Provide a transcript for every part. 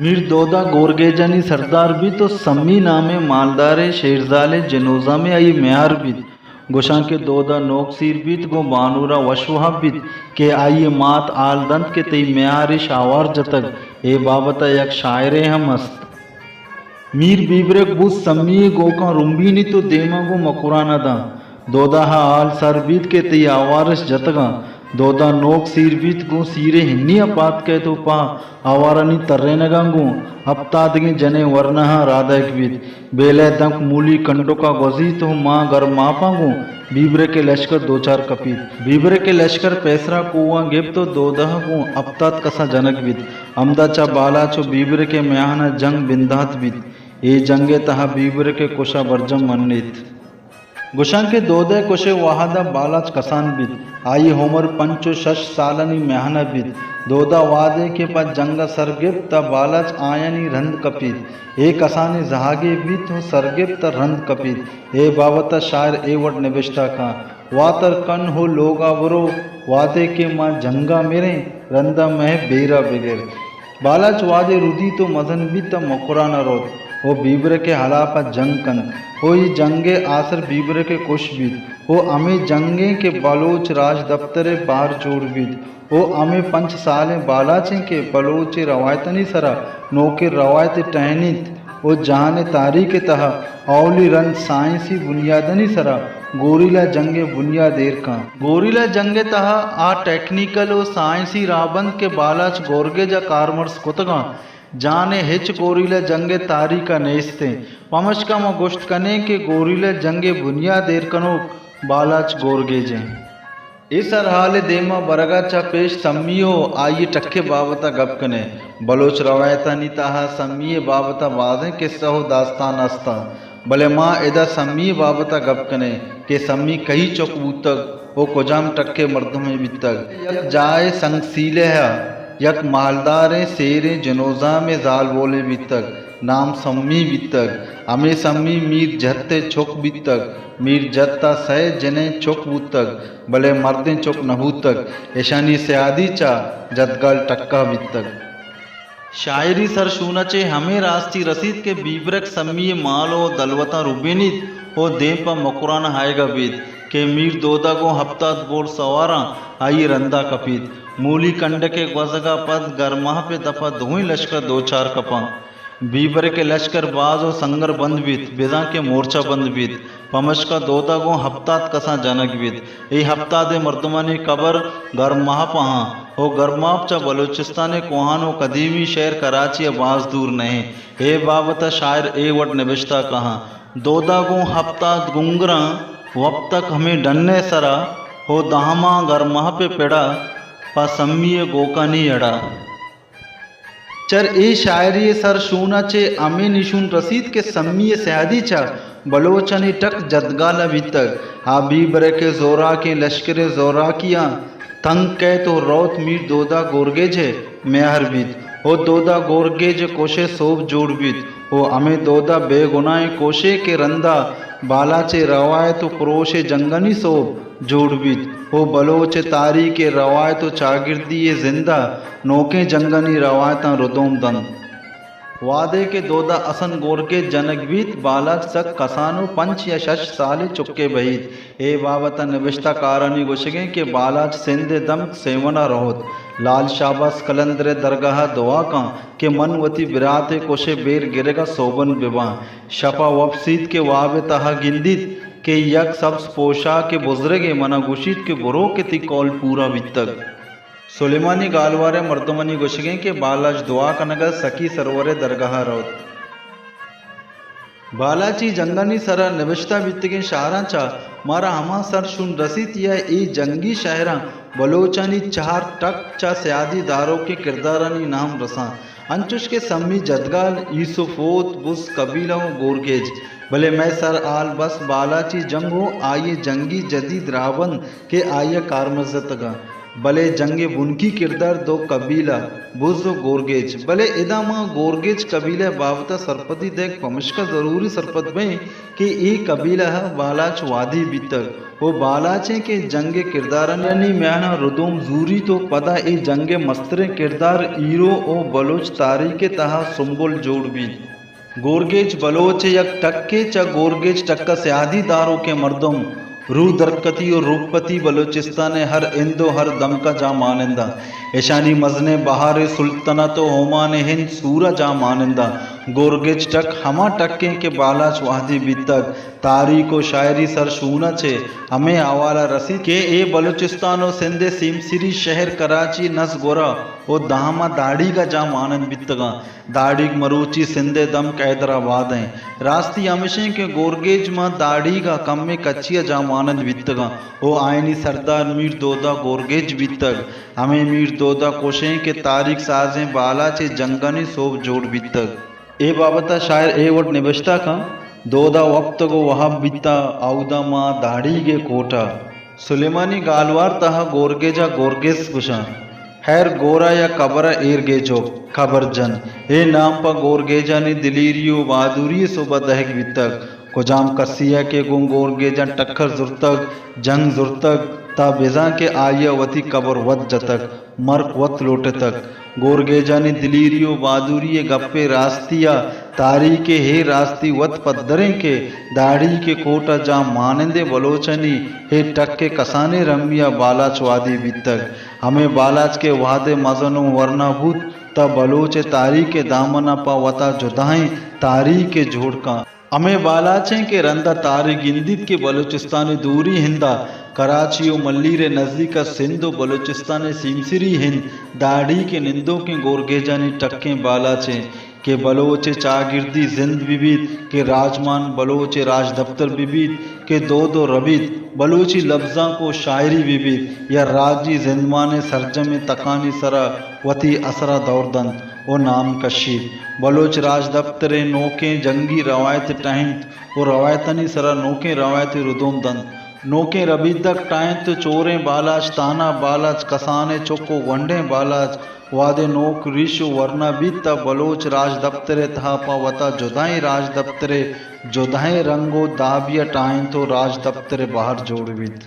میر دودا گورگیجانی سردار بیت و سمی نامیں مالداریں شیرزالیں جنوزامے آئی میار بیت۔ گوشاں کہ دودا نوک سیر بیت، گوں بانورا وش وہب بیت کہ آئی مات حال دنت کہ تئی میارے شاوار جتگ۔ اے بابتا یک شاعرے ہم است۔ میر بیبرگ بوت سمی گوکاں رمبینیت و دیما گوں مکرانا داں۔ دودا ء حال سر بیت کہ تئی آوارش جتگاں۔ دودا نوک سیر بیت، گوں سیرے ہنی ء پاد کئیت و پہ آوارانی ترینگاں گوں ہپتادگیں جنیں ورنہاں رادئیگ بیت۔ بیلہ ء دمک مولی کنڈکا گوزیت و ماں گرماپاں گوں بیبرک ء لشکر دوچار کپیت۔ بیبرک ء لشکر پیسرا کوہاں گپت و دودا گوں ہپتاد کساں جنگ بیت۔ ہمدا چہ بالاچ و بیبرک ء میان ء جنگ بندات بیت۔ اے جنگ ء تہا بیبرک ء کش ء برجم منیت۔ گوشاں کہ دودہ ء کش ء وہد ء بالاچ کسان بیت۔ آئی ء عمر پنچ و شش سالانی میان ء بیت۔ دودہ وہدے کہ پہ جنگ ء سر گپت تہ بالاچ آیانی رند کپیت۔ اے کسانیں زہگے بیت و سر گپت تہ رند کپیت۔ اے بابت ء شاعر اے وڑ نبشتہ کاں: واتر کن ہو لوگا برو، وہدے کہ ما جنگا مریں، رندا مہ بیرا بگر۔ بالاچ وہدے ردیت و مزن بیت تہ مکران ء روت و بیبرک ء ہلاپ ء جنگ کنت و اے جنگ ء آسر بیبرک ء کش بیت و ہمے جنگ انت کہ بلوچ راجدپتر ء بہر جوڑ بیت و ہمے پنچ سال انت بالاچ انت کہ بلوچ ء روایتانی سرا نوکیں روایت ٹہینیت و جہان ء تاریخ ء تہا اولی رند سائنسی بنیادانی سرا گوریلا جنگ ء بنیاد ایر کن۔ گوریلا جنگ ء تہا آ ٹیکنیکل و سائنسی راہبند کہ بالاچ گورگیج ء کارمرز کتگاں، جہان ء ہچ گوریلا جنگ ء تاریخ ء نیست انت۔ پمشکا ما گوشت کنیں کہ گوریلا جنگ ء بنیاد ایر کنوک بالاچ گورگیج انت۔ اے سرحال ء دیما برگا چہ پیش سمی و آئی ٹک ء بابت ء گپ کنیں۔ بلوچ روایتانی تہا سمی ء بابت ء بازیں قصہ و داستان استاں، بلے ما ادا سمی ء بابت ء گپ کنیں کہ سمی کئی چک بوتگ و کجام ٹک ء مردمے بیتگ۔ یک جاہے سنگسیلہ ء یک مالداریں سیریں جنوزامے زالبولے بیتگ، نام سمی بیتگ۔ ہمے سمی میر جت ء چک بیتگ۔ میر جت ء سئے جنیں چک بوتگ، بلے مردیں چک نہ بوتگ۔ اشانی سیادی چہ جدگال ٹکا بیتگ۔ شاعری سرشون ء چہ ہمے راستی رسیت کہ بیبرک سمی ء مال و دلوتاں ربینیت و دیم پہ مکران ء آیگ ء بیت کہ میر دودا گوں ہپتاد بور سواراں آئی ء رندا کپیت۔ مولی کنڈک ء گوزگ ء پد گرماپ ء دپ ء دوئیں لشکر دوچار کپاں۔ بیبرک ء لشکر باز و سنگر بند بیت، بزاں کہ مورچہ بند بیت۔ پمشکا دودا گوں ہپتاد کساں جنگ بیت۔ اے ہپتادیں مردمانی قبر گرماپ ء آں و گرماپ چہ بلوچستان ء کوہن و قدیمی شہر کراچی ء باز دور نہ انت۔ اے بابت ء شاعر اے وڑ نبشتہ کہاں: دودا گوں ہپتاد گنگراں وپتگ ہمے ڈن ء سرا و دہماں گرماپ ء پڑا پہ سمی ء گوکانی اڑا۔ چر اے شاعری ء سر شون ء چہ ہمے نشون رسیت کہ سمی ء سیادی چہ بلوچانی ٹک جدگال ء بیتگ۔ آ بیبرک ء زوراکیں لشکر ء زوراکیاں تنگ کئیت و روت میر دودا گورگیج ء میار بیت و دودا گورگیج ء کوش ء سوب جوڑ بیت و ہمے دودا بے گناہیں کوشے کہ رندا بالاچ ء روایت و پروش ء جنگانی سوب جوڑ بیت و بلوچ ء تاریخ ء روایت و چاگردی ء زند ء نوکیں جنگانی روایتاں ردوم دنت۔ وہدے کہ دودا حسن گورگیج جنگ بیت، بالاچ سک کسان و پنچ یا شش سالے چکے بہیت۔ اے بابت ء نبشتہ کارانی گوشگ انت کہ بالاچ سندھ ء دمک سیون ء رہوت۔ لال شہباز قلندر ء درگاہ ء دعا کن کہ من وتی برات ء کش ء بیر گرگ ء سوبن بباں۔ شپ ء وپسیت کہ واب ء تہا گندیت کہ یک سبز پوشاکیں بزرگے منا گوشیت کہ برو کہ تئی قول پورا بیتگ۔ سلیمانی گالوار ء مردمانی گوشگ انت کہ بالاچ دعا کنگ ء سکی سرور ء درگاہ ء روت۔ بالاچی جنگانی سرا نبشتہ بیتگیں شعراں چہ مارا ہما سر شون رسیت یا اے جنگی شاعراں بلوچانی چہار ٹک چہ سیادی داروکیں کردارانی نام رساں۔ انچوش کہ سمی جدگال، ایسو فوت، بز قبیلہ و گورگیج۔ بلے مئے سر حال بس بالاچی جنگ و آئی جنگی جدید راہبند کہ آئی ء کارمرز اتگاں۔ بلے جنگ ءِ بنکی کردار دو قبیلہ، بز ءُ گورگیج۔ بلے ادا ما گورگیج قبیلہ ءِ بابت ءَ سرپدی دئیگ پمشکا ضروری سرپد بئیں کہ اے قبیلہ ءَ بالاچ وادی بیتگ ءُ بالاچ ایں کہ جنگ ءِ کردارانی میان ءَ ردوم زوریت ءُ پدا اے جنگ ءِ مستریں کردار ہیرو ءُ بلوچ تاریخ ءِ تہا سمبل جوڑ بیت۔ گورگیج بلوچ ءِ یک ٹکے۔ چہ گورگیج ٹک ءَ سیادی داروکیں مردم روح درکتی ءُ روپتی بلوچستان ءِ ہر ہند ءُ ہر دمک ءَ جاہ مانند اَنت۔ اشانی مزنیں بہار ءِ سلطنت ءُ اومان ءِ ہند سور ءَ جاہ مانند اَنت۔ گورگیج ٹک ہما ٹک ایں کہ بالاچ وہدی بیتگ، تاریخ ءُ شاعری سر شون ءَ چہ ہمے احوال ءَ رسیت کہ اے بلوچستان ءُ سندھ ءِ سیمسری شہر کراچی، نزگورا ءُ دہما داڑیگ ءَ جاہ مانند بیتگ اَنت۔ داڑیگ مروچی سندھ ءِ دمک حیدرآباد ایں۔ راستی ہمیش ایں کہ گورگیج ماں داڑیگ ءَ کمے کچی ءَ جاہ مانند بیتگ اَنت ءُ آیانی سردار میر دودا گورگیج بیتگ۔ ہمے میر دودا کش ایں کہ تاریخ سازیں بالاچ ءِ جنگانی سوب جوڑ بیتگ۔ اے بابت ءَ شاعر اے وڑ نبشتہ کنت، دودا وپتگ ءُ وہب بیتہ، اودا ماں داڑیگ ءِ کوٹ ءَ۔ سلیمانی گالوار تہا گورگیج ءَ گورگیس گوشاں۔ ہیر گورا یا قبر ءَ ایر گیجوک، قبر جن۔ اے نام پہ گورگیجانی دلیری ءُ بہادری ءِ سوب ءَ دئیگ بیتگ۔ کجام کسے ءَ کہ گوں گورگیجاں ٹکر زرتگ، جنگ زرتگ، تہ بزاں کہ آئی ءَ وتی قبر وت جتگ، مرگ وت لوٹتگ۔ گورگیجانی دلیری ءُ بہادری ءِ گپے راستی ءَ تاریخ ءِ اے راستی وت پدریں کہ داڑیگ ءِ کوٹ ءَ جاہ مانندیں بلوچانی اے ٹک ءِ کسانیں رمی ءَ بالاچ وادی بیتگ۔ ہمے بالاچ کہ وہدے مزن ءُ ورنا بوت، تہ بلوچ ءِ تاریخ ءِ دامن ءَ پہ وتا جدائیں تاریخے جوڑ کنت۔ ہمے بالاچ ایں کہ رند ءَ تاریخ گندیت کہ بلوچستان ءِ دوری ہند ءَ کراچی ءُ ملیر ءِ نزیک ءَ سندھ ءُ بلوچستان ءِ سیمسری ہند داڑیگ ءِ نندوکیں گورگیجانی ٹکیں بالاچ ایں کہ بلوچ ءِ چاگردی زند بہ بیت، کہ راجمان بلوچ ءِ راجدپتر بہ بیت، کہ دود ءُ ربیت، بلوچی لبزانک ءُ شاعری بہ بیت یا راجی زندمان ءِ سرجمیں تکانی سرا وتی اثر ءَ دور دنت ءُ نام کشیت۔ بلوچ راجدپتر ءِ نوکیں جنگی روایت ٹہینت ءُ روایتانی سرا نوکیں روایتے ردوم دنت۔ نوکیں ربیدگ ٹاہینت ءُ چوریں بالاچ، تانا بالاچ، کسانیں چک ءُ گونڈیں بالاچ وہدے نوک ریش ءُ ورنا بیت، تہ بلوچ راجدپتر ءِ تہا پہ وتا جدائیں راجدپترے، جدائیں رنگ ءُ دابی ءَ ٹاہینت ءُ راجدپتر ءِ بہر جوڑ بیت۔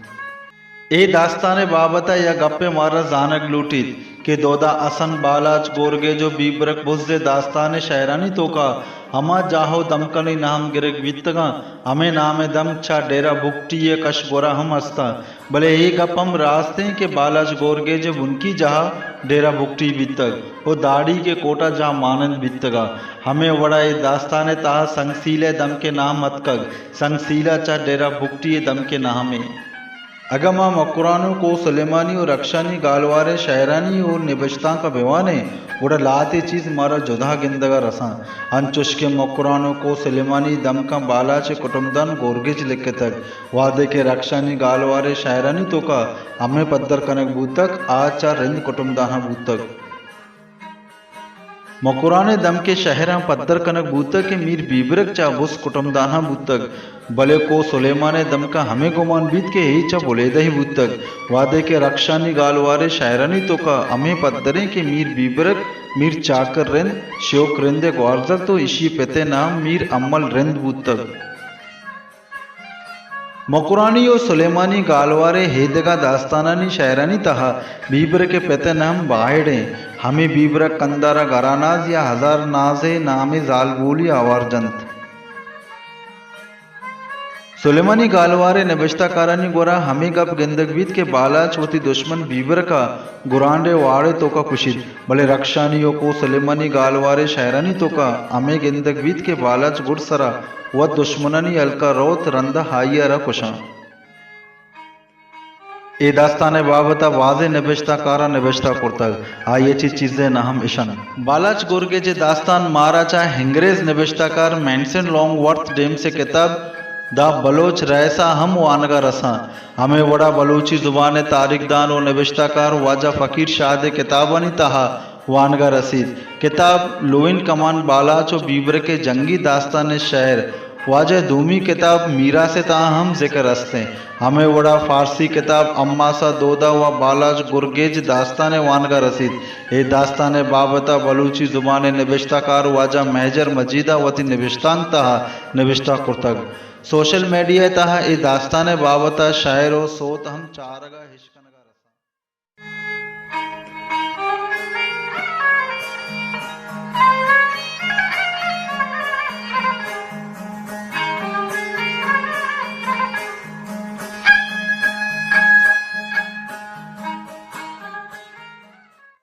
اے داستان ءِ بابت ءَ یک گپے مارا زانگ لوٹیت کہ دودا حسن بالاچ گورگیج ءُ بیبرک بز ءِ داستان ءِ شئیرانی توکا ہما جاہ ءُ دمکانی نام گرگ بیتگ اَنت، ہمے نام ءِ دمک چہ ڈیرہ بگٹی ءِ کش گورا ہم است اَنت۔ بلے اے گپ ہم راست اِنت کہ بالاچ گورگیج ءِ بنکی جاہ ڈیرہ بگٹی بیتگ ءُ داڑیگ ءِ کوٹ ءَ جاہ مانند بیتگ اَنت۔ ہمے وڑ ءَ اے داستان ءِ تہا سنگسیل ءِ دمک ءِ نام اتکگ، سنگسیل ءَ چہ ڈیرہ بگٹی ءِ دمک ءِ نام اِنت۔ اگاں ما مکران ءُ کوہ سلیمانی ءُ رخشانی گالوار ءِ شئیرانی ءُ نبشتانک ءَ بہ وان ایں، گڑا لہتے چیز مارا جتا گندگ ءَ رس اَنت۔ انچوش کہ مکران ءُ کوہ سلیمانی دمکاں بالاچ ءِ کٹمبدان گورگیج لکتگ، وہدے کہ رخشانی گالوار ءِ شئیرانی توکا ہمے پدر کنگ بوتگ، آ چہ رند کٹمبداناں بوتگ۔ مکران ءِ دمک ءِ شئیراں پدر کنگ بوتگ کہ میر بیبرگ چہ بز کٹمبداناں بوتگ، بلے کوہ سلیمان ءِ دمکاں ہمے گمان بیت کہ اے چہ بلیدہ ءَ بوتگ۔ وہدے کہ رخشانی گالوار ءِ شئیرانی توکا ہمے پدر اِنت کہ میر بیبرگ، میر چاکر رند، شیوک رند ءِ گوارزر ءُ ایشی ءِ پت ءِ نام میر امل رند بوتگ۔ مکرانی ءُ سلیمانی گالوار ءِ ایدگہ داستانانی شئیرانی تہا بیبرگ ءِ پت ءِ نام باہڑ اِنت۔ ہمے بیبرگ کندھار ءَ گراناز یا ہزار ناز ءِ نامیں زالبولے ءَ آوار جنت۔ سلیمانی گالوار ءِ نبشتہ کارانی گورا ہمے گپ گندگ بیت کہ بالاچ وتی دشمن بیبرگ ءَ گرانڈ ءِ واڑ ءِ توکا کشیت، بلے رخشانی ءُ کوہ سلیمانی گالوار ءِ شئیرانی توکا ہمے گندگ بیت کہ بالاچ گڈسرا وت دشمنانی ہلک ءَ روت، رند ءَ آئی ءَ را کشاں۔ اے داستان ءِ بابت ءَ بازیں نبشتہ کاراں نبشتہ کرتگ، آئی ءَ چہ چیزے نام اِش اَنت۔ بالاچ گورگیج ءِ داستان مارا چہ انگریز نبشتہ کار مینسن لانگ ورتھ ڈیمس ءِ کتاب دا بلوچ ریس ءَ ہم وانگ ءَ رس اَنت۔ ہمے وڑا بلوچی زبان ءِ تاریخ دان ءُ نبشتہ کار واجہ فقیر شاد ءِ کتابانی تہا وانگ ءَ رسیت۔ کتاب لوئین کمان بالاچ ءُ بیبرگ ءِ جنگی داستان ءِ شئیر واجہ دومی کتاب میراث ءِ تہا ہم ذکر است انت۔ ہمے وڑا فارسی کتاب حماسہ دودا و بالاچ گرگیج داستان ءِ وانگا رسیت۔ اے داستان ءِ بابت ءَ بلوچی زبان ءِ نبشتہ کار واجہ مہجر مجید ءَ وتی نبشتانک تہا نبشتہ کرتگ۔ سوشل میڈیا ءِ تہا اے داستان ءِ بابت ءَ شئیر و سوت ہم چارگ ءَ ہشک